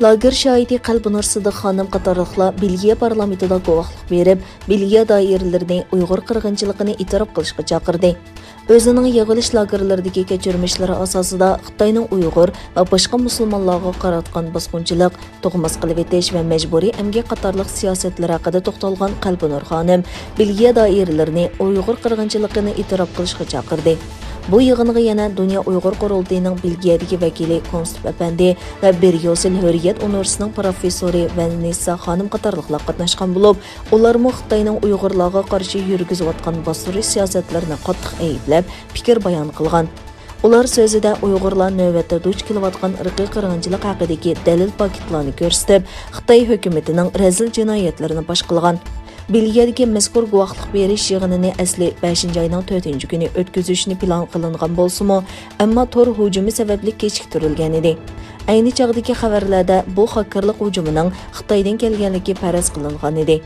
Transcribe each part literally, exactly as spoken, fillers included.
لاگېر شاھىتى قەلبىنۇر سىدىق خانىم قاتارلىقلار بېلگىيە پارلامېنتىدا گۇۋاھلىق بېرىپ، بېلگىيە دائىرىلىرىنى ئۇيغۇر قىرغىنچىلىقىنى ئېتىراپ قىلىشقا چاقىردى. ئۆزىنىڭ يىغىۋېلىش لاگېرلىرىدىكى كەچۈرمىشلىرى ئاساسىدا خىتاينىڭ ئۇيغۇر ۋە باشقا مۇسۇلمانلارغا قاراتقان باسقۇنچىلىق، تۇغماس قىلىۋېتىش ۋە مەجبۇرىي ئەمگەك قاتارلىق سىياسەتلىرى ھەققىدە توختالغان قەلبىنۇر خانىم، بېلگىيە دائىرىلىرىنى ئۇيغۇر قىرغىنچىلىقىنى ئېتىراپ قىلىشقا چاقىردى. بۇ يىغىنغا يەنە دۇنيا ئۇيغۇر قۇرۇلتىيىنىڭ بېلگىيەدىكى ۋەكىلى كونستىپ ئەپەندى ۋە بىر يوسېل ھۆرىيەت ئۇنىۋېرسىتېتىنىڭ پروفېسسورى ۋەننېسسا خانىم قاتارلىقلار قاتناشقان بولۇپ، ئۇلارمۇ خىتاينىڭ ئۇيغۇرلارغا قارشى يۈرگۈزۈۋاتقان باستۇرۇش سىياسەتلىرىنى قاتتىق ئەيىبلەپ، پىكىر بايان قىلغان. ئۇلار سۆزىدە ئۇيغۇرلار نۆۋەتتە دۇچ كېلىۋاتقان ئىرقىي قىرغىنچىلىق ھەققىدىكى دەلىل پاكىتلارنى كۆرسىتىپ، خىتاي ھۆكۈمىتىنىڭ رەزىل جىنايەتلىرىنى پاش قىلغان. بېلگىيەدىكى مەزكۇر گۇۋاھلىق بېرىش يىغىنىنى ئەسلى بەشىنچى ئاينىڭ تۆتىنچى كۈنى ئۆتكۈزۈشنى پىلان قىلىنغان بولسىمۇ، ئەمما تور ھۇجۇمى سەۋەبلىك كېچىكتۈرۈلگەنىدى. ئەينى چاغدىكى خەۋەرلەردە بۇ خاككېرلىق ھۇجۇمىنىڭ خىتايدىن كەلگەنلىكى پەرەز قىلىنغانىدى.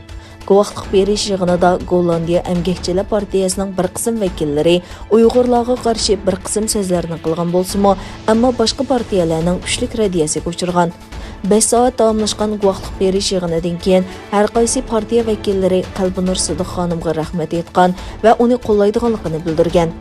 گۇۋاھلىق بېرىش يىغىنىدا گوللاندىيە ئەمگەكچىلەر پارتىيەسىنىڭ بىر قىسىم ۋەكىللىرى ئۇيغۇرلارغا قارشى بىر قىسىم سۆزلەرنى قىلغان بولسىمۇ، ئەمما باشقا پارتىيەلەرنىڭ كۈچلۈك رەددىيەسىگە ئۇچرىغان. بەش سائەت داۋاملاشقان گۇۋاھلىق بېرىش يىغىنىدىن كېيىن، ھەر قايسى پارتىيە ۋەكىللىرى قەلبىنۇر سىدىق خانىمغا رەھمەت ئېيتقان ۋە ئۇنى قوللايدىغانلىقىنى بىلدۈرگەن.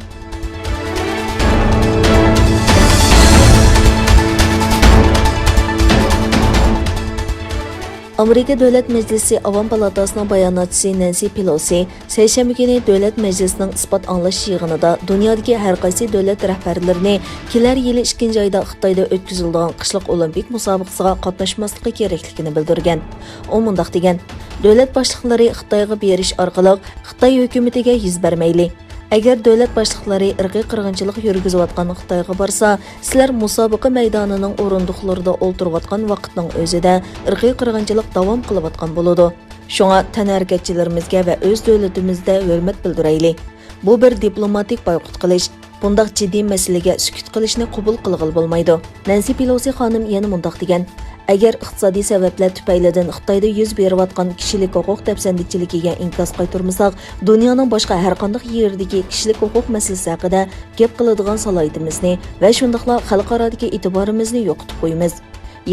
ئامېرىكا دۆلەت مەجلىسى ئاۋام پالاتاسىنىڭ باياناتچىسى نەنسى پېلوسى سەيشەنبە كۈنى دۆلەت مەجلىسىنىڭ ئىسپات ئاڭلاش يىغىنىدا دۇنيادىكى ھەر قايسى دۆلەت رەھبەرلىرىنى كېلەر يىلى ئىككىنچى ئايدا خىتايدا ئۆتكۈزۈلىدىغان قىشلىق ئولىمپىك مۇسابىقىسىغا قاتناشماسلىقى كېرەكلىكىنى بىلدۈرگەن. ئۇ مۇنداق دېگەن: «دۆلەت باشلىقلىرى خىتايغا بېرىش ئارقىلىق خىتاي ھۆكۈمىتىگە يۈز بەرمەيلى. ئەگەر دۆلەت باشلىقلىرى ئىرقىي قىرغىنچىلىق يۈرگۈزۈۋاتقان خىتايغا بارسا، سىلەر مۇسابىقە مەيدانىنىڭ ئورۇندۇقلىرىدا ئولتۇرۇۋاتقان ۋاقىتنىڭ ئۆزىدە ئىرقىي قىرغىنچىلىق داۋام قىلىۋاتقان بولىدۇ. شۇڭا تەنھەرىكەتچىلىرىمىزگە ۋە ئۆز دۆلىتىمىزدە ھۆرمەت بىلدۈرەيلى. بۇ بىر دىپلوماتىك بايقۇت قىلىش. بۇنداق جىددىي مەسىلىگە سۈكۈت قىلىشنى قوبۇل قىلغىلى بولمايدۇ.» نەنسى پېلوسى خانىم يەنە مۇنداق دېگەن: «ئەگەر ئىقتىسادىي سەۋەبلەر تۈپەيلىدىن خىتايدا يۈز بېرىۋاتقان كىشىلىك ھوقۇق دەپسەندىچىلىكىگە ئىنكاس قايتۇرمىساق، دۇنيانىڭ باشقا ھەرقانداق يېرىدىكى كىشىلىك ھوقۇق مەسىلىسى ھەققىدە گەپ قىلىدىغان سالاھىيىتىمىزنى ۋە شۇنداقلا خەلقئارادىكى ئېتىبارىمىزنى يوقىتىپ قويىمىز.»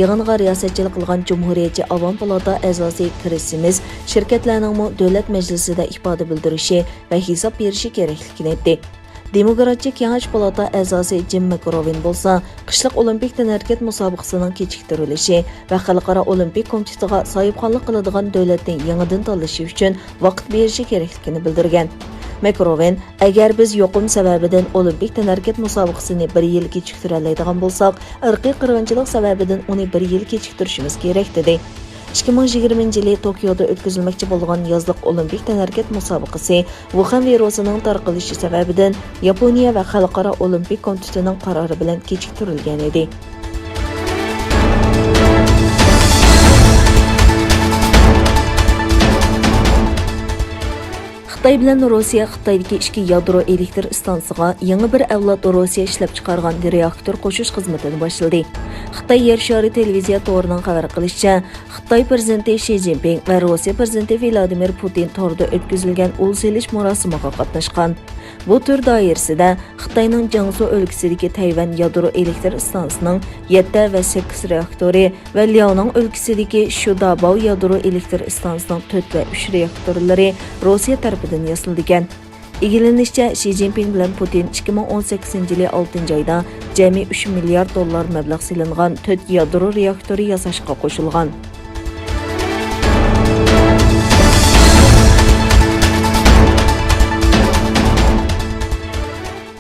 يىغىنغا رىياسەتچىلىك قىلغان جۇمھۇرىيەتچى ئاۋام پالاتا ئەزاسى كرىس سىمىز شىركەتلەرنىڭمۇ دۆلەت مەجلىسىدە ئىپادە بىلدۈرۈشى ۋە ھېساب بېرىشى كېرەكلىكىنى ئېيتتى. دېموكراتچى كېڭەش پالاتا ئەزاسى جىم ماكروۋىن بولسا، قىشلىق ئولىمپىك تەنھەرىكەت مۇسابىقىسىنىڭ كېچىكتۈرۈلۈشى ۋە خەلقئارا ئولىمپىك كومىتېتىغا ساھىبخانلىق قىلىدىغان دۆلەتنى يېڭىدىن تاللىشى ئۈچۈن ۋاقىت بېرىشى كېرەكلىكىنى بىلدۈرگەن. ماكروۋىن، «ئەگەر بىز يۇقۇم سەۋەبىدىن ئولىمپىك تەنھەرىكەت مۇسابىقىسىنى بىر يىل كېچىكتۈرەلەيدىغان بولساق، ئىرقىي قىرغىنچىلىق سەۋەبىدىن ئۇنى بىر يىل كېچىكتۈرۈشىمىز كېرەك» دېدى. ئىككى مىڭ يىگىرمىنچى يىلى توكيودا ئۆتكۈزۈلمەكچى بولغان يازلىق ئولىمپىك تەنھەرىكەت مۇسابىقىسى ۋۇخەن ۋىرۇسىنىڭ تارقىلىشى سەۋەبىدىن ياپونىيە ۋە خەلقئارا ئولىمپىك كومىتېتىنىڭ قارارى بىلەن كېچىكتۈرۈلگەن ئىدى. خىتاي بىلەن روسىيە خىتايدىكى ئىككى يادرو ئېلېكتر ئىستانسىسىغا يېڭى بىر ئەۋلاد روسىيە ئىشلەپچىقارغان رېئاكتور قوشۇش خىزمىتىنى باشلىدى. خىتاي يەر شارى تېلېۋىزىيە تورىنىڭ خەۋەر قىلىشىچە، خىتاي پىرېزىدېنتى شى جىنپىڭ ۋە روسىيە پىرېزىدېنتى ۋلادىمىر پۇتىن توردا ئۆتكۈزۈلگەن ئۇل سېلىش مۇراسىمىغا قاتناشقان. بۇ تۈر دائىرىسىدە خىتاينىڭ جياڭسۇ ئۆلكىسىدىكى تەيۋەن يادرو ئېلېكتر ئىستانسىسىنىڭ يەتتە ۋە سەككىز رېئاكتورى ۋە لياۋنىڭ ئۆلكىسىدىكى شۇداباۋ يادرو ئېلېكتر ئىستانسىسىنىڭ تۆت ۋە ئۈچ رېئاكتورلىرى روسىيە تەرىپىدىن ياسىلىدىكەن. ئىگىلىنىشىچە، شى جىنپىڭ بىلەن پۇتىن ئىككى مىڭ ئون سەككىزىنچى يىلى ئالتىنچى ئايدا جەمئىي ئۈچ مىليارد دوللار مەبلەغ سېلىنغان تۆت يادرو رېئاكتورى ياساشقا قوشۇلغان.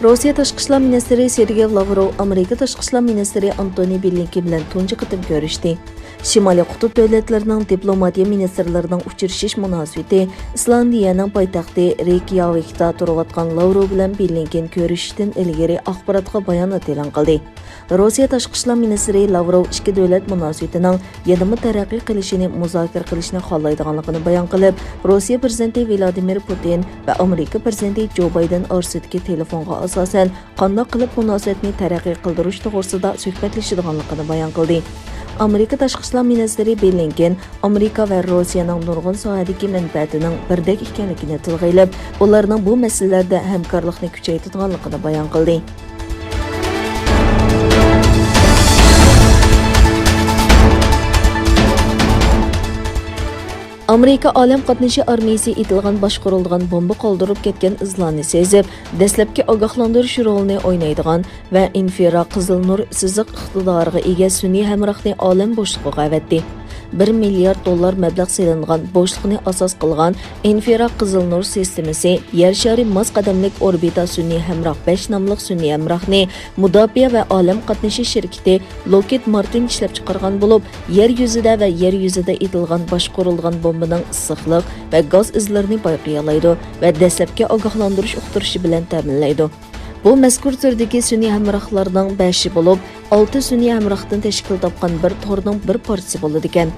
روسىيە تاشقى ئىشلار مىنىستىرى سېرگېي لاۋروف ئامېرىكا تاشقى ئىشلار مىنىستىرى ئانتونى بلىنكېن بىلەن تۇنجى قېتىم كۆرۈشتى. شىمالىي قۇتۇپ دۆلەتلىرىنىڭ دىپلوماتىيە مىنىستىرلىرىنىڭ ئۇچرىشىش مۇناسىۋىتى ئىسلاندىيەنىڭ پايتەختى رېيكياۋىكتا تۇرۇۋاتقان لاۋروف بىلەن بلىنكېن كۆرۈشۈشتىن ئىلگىرى ئاخباراتقا بايانات ئېلان قىلدى. روسىيە تاشقى ئىشلار مىنىستىرى لاۋروف ئىككى دۆلەت مۇناسىۋىتىنىڭ يەنىمۇ تەرەققىي قىلىشىنى مۇزاكىرە قىلىشنى خالايدىغانلىقىنى بايان قىلىپ، روسىيە پىرېزىدېنتى ۋلادىمىر پۇتىن ۋە ئامېرىكا پىرېزىدېنتى جو بايدېن ئارىسىدىكى تېلېفونغا ئاساسەن، قانداق قىلىپ مۇناسىۋەتنى تەرەققىي قىلدۇرۇش توغرىسىدا سۆھبەتلىشىدىغانلىقىنى بايان قىلدى. ئامېرىكا تاشقى ئىشلار مىنىستىرى بلىنكېن ئامېرىكا ۋە روسىيەنىڭ نۇرغۇن ساھەدىكى مەنپەئەتىنىڭ بىردەك ئىكەنلىكىنى تىلغا ئېلىپ، ئۇلارنىڭ بۇ مەسىلىلەردە ھەمكارلىقنى كۈچەيتىدىغانلىقىنى بايان قىلدى. ئامېرىكا ئالەم قاتنىشى ئارمىيىسى ئېتىلغان باشقۇرۇلىدىغان بومبا قالدۇرۇپ كەتكەن ئىزلارنى سېزىپ، دەسلەپكى ئاگاھلاندۇرۇش رولىنى ئوينايدىغان ۋە ئىنفرا قىزىل نۇر سىزىق ئىقتىدارىغا ئىگە سۈنئىي ھەمراھنى ئالەم بوشلۇقىغا ئەۋەتتى. بىر مىليارد دوللار مەبلەغ سېلىنغان بوشلۇقنى ئاساس قىلغان ئىنفرا قىزىل نۇر سىستېمىسى يەر شارى ماس قەدەملىك ئوربىتا سۈنئىي ھەمراھ بەش ناملىق سۈنئىي ھەمراھنى مۇداپىئە ۋە ئالەم قاتنىشى شىركىتى لوكھىد مارتىن ئىشلەپچىقارغان بولۇپ، يەر يۈزىدە ۋە يەر يۈزىدە ئېتىلغان باشقۇرۇلغان بومبىنىڭ ئىسسىقلىق ۋە گاز ئىزلىرىنى بايقىيالايدۇ ۋە دەسلەپكى ئاگاھلاندۇرۇش ئۇقتۇرۇشى بىلەن تەمىنلەيدۇ. بۇ مەزكۇر تۈردىكى سۈنئىي ھەمراھلارنىڭ بەشى بولۇپ، ئالتە سۈنئىي ھەمراھتىن تەشكىل تاپقان بىر تورنىڭ بىر پارچىسى بولىدىكەن.